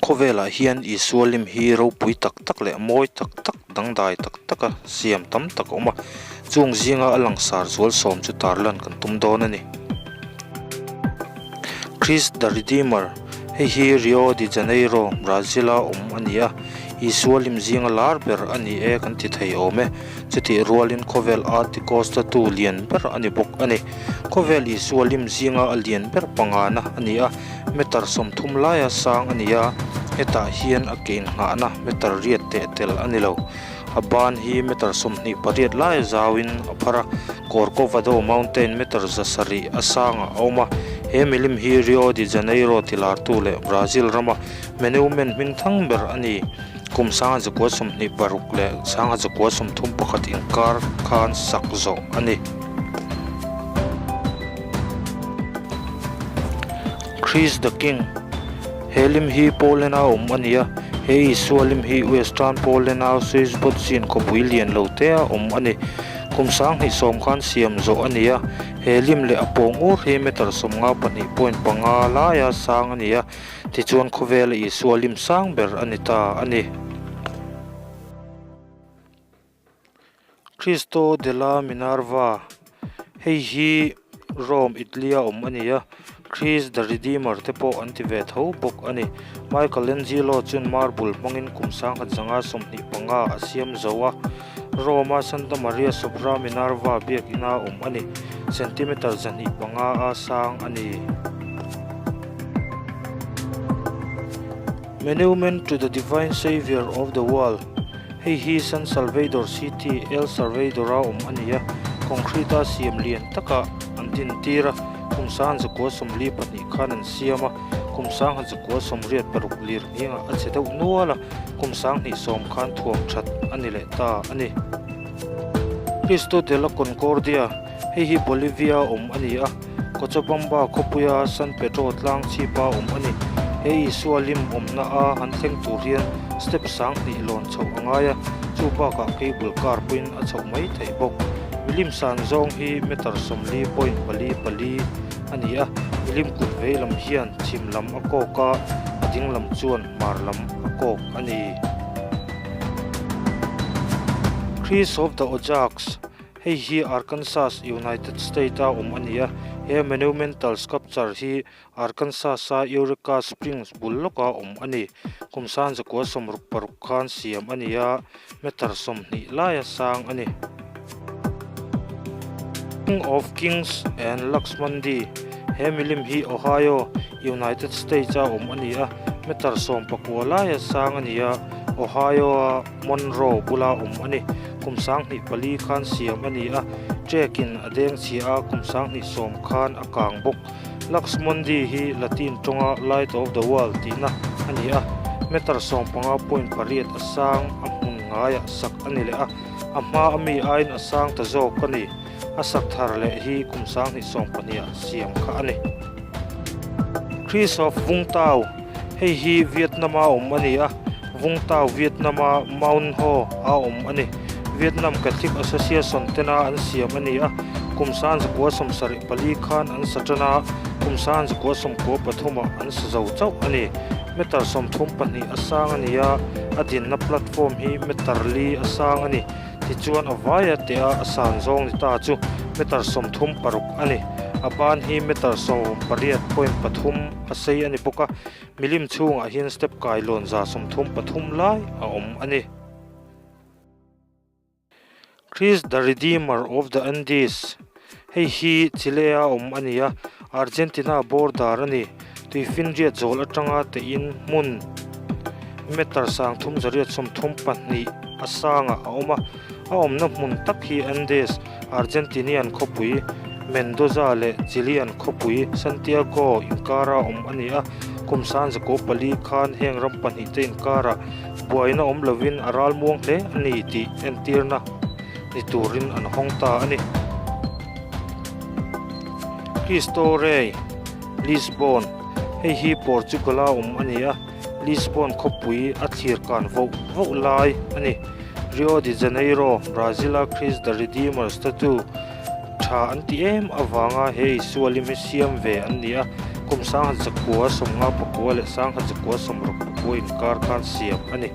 Khawvelah hian Isua lim hi ropui tak tak leh mawi tak tak dangdai tak taka siam tam tak a awm a, chung zinga a langsar zual sawm chu tarlan kan tum dawn a ni. Christ the Redeemer, Hei hi Rio de Janeiro, Brazil-a awm a ni a, Isua lim zinga lar ber a ni e kan ti thei awm e. Chutih rualin khawvel a tikawstatu lian ber a ni bawk a ni. Khawvel Isua lim zinga a lian ber pangana a ni a, meter 30 laia sang a ni a, hetah hian a ke inghahna meter riat teh tel a ni lo. A ban hi meter 28 laia zauin a phar a, Corcovado Mountain meter 700 a sangah a awm a. He milim hi Rio de Janeiro tilartu leh Brazil rama monument hmingthang ber a ni. Kum 1926 leh 1931 inkar khan sak zawh a ni. Christ the King, He lim hi Poland-a awm a ni a, he Isua lim hi Western Poland-a Swizbocin khawpui lian lo tea awm a ni. Kum 2010 khan siam zawh a ni a, he lim leh a pawng ur hi meter 52.5 laia sang a ni a, tichuan khawvela Isua lim sang ber a ni ta a ni. Cristo della Minerva, Hei hi Rome, Italy-a awm a ni a, Christ the Redeemer te pawh an ti ve tho bawk a ni. Michelangelo chuan marble hmangin kum 1925 a siam zo a, Rome-a Santa Maria sopra Minerva biakina awm a ni. Centimeter 205 a sang a ni. Monument to the Divine Saviour of the World, Hei hi San Salvador City, El Salvador-a awm a ni a, concrete-a siam lian taka an din tir a, kum 1942 khan an siam a, kum 1986 lir nghengah a che deuh nual a, kum 2010 khan thuam that a ni leh ta a ni. Cristo de la Concordia, Hei hi Bolivia-a awm a ni a, Cochabamba khawpuia San Pedro tlang chhipa awm a ni. He Isua lim awmna a han thleng tur hian step sang hnih lawn chhoh a ngai a, chu bakah cable car pawhin a chhoh mai theih bawk. Milim san zawng hi meter 40.44 a ni a, milim kut vei lam hian chhim lam a kawk a, a ding lam chuan hmar lam a kawk a ni. Christ of the Ozarks. Hei hi Arkansas, United State-a awm a ni a, he monumental sculpture hi Arkansas-a Eureka Springs bul lawka awm a ni. Kum 1966 khan siam a ni a, meter 20 laia sang a ni. King of Kings and Lux Mundi, He milim hi Ohio, United States-a awm a ni a, meter 19 laia sang a ni a, Ohio-a Monroe bula awm a ni. Kum 2004 khan siam a ni a, Trek-in a deng chhia a, kum 2010 khan a kang bawk. Lux Mundi hi Latin tawnga Light of the World tihna a ni a, meter 15.8 a sang a hmun ngaiah sak a ni leh a, a hma a mi aiin a sang ta zawk a ni. A sak thar leh hi kum 2012 ah siam kha a ni. Christ of Vung Tau, Hei hi Vietnam-a awm a ni a, Vung Tau Vietnam-a Mount Ho a awm a ni. Vietnam Catholic Association tena an siam a ni a, kum 1974 khan an sa tan a, kum 1993 ah an sa zo chauh a ni. Meter 32 a sang a ni a, a dinna platform hi meter li a sang a ni. Tichuan a vaia teh a a san zawng ni ta chu meter 36 a ni. A ban hi meter 18.3 a sei a ni bawk a, milim chhungah hian step kailawn 33 lai a awm a ni. Christ the Redeemer of the Andes, Hei hi Chile-a awm a ni a, Argentina border a ni. Tuifinriat zawl atanga teiin hmun meter 332 a sangah a awm a. A awmna hmun tak hi Andes, Argentinian khawpui Mendoza leh Chilean khawpui Santiago inkara awm a ni a. Kum 1904 khan heng ram pahnihte inkarah buaina awm lovin a ralmuang hle a ni tih entirna ni turin an hawng ta a ni. Cristo Rei, Lisbon, Hei hi Portugal-a awm a ni a, Lisbon khawpui a thlir kan voh voh lai a ni. Rio de Janeiro, Brazil-a Christ the Redeemer statue tha an ti em avanga he Isua lim hi siam ve an ni a, kum 1959 leh 1969. pakua inkar khan siam a ni.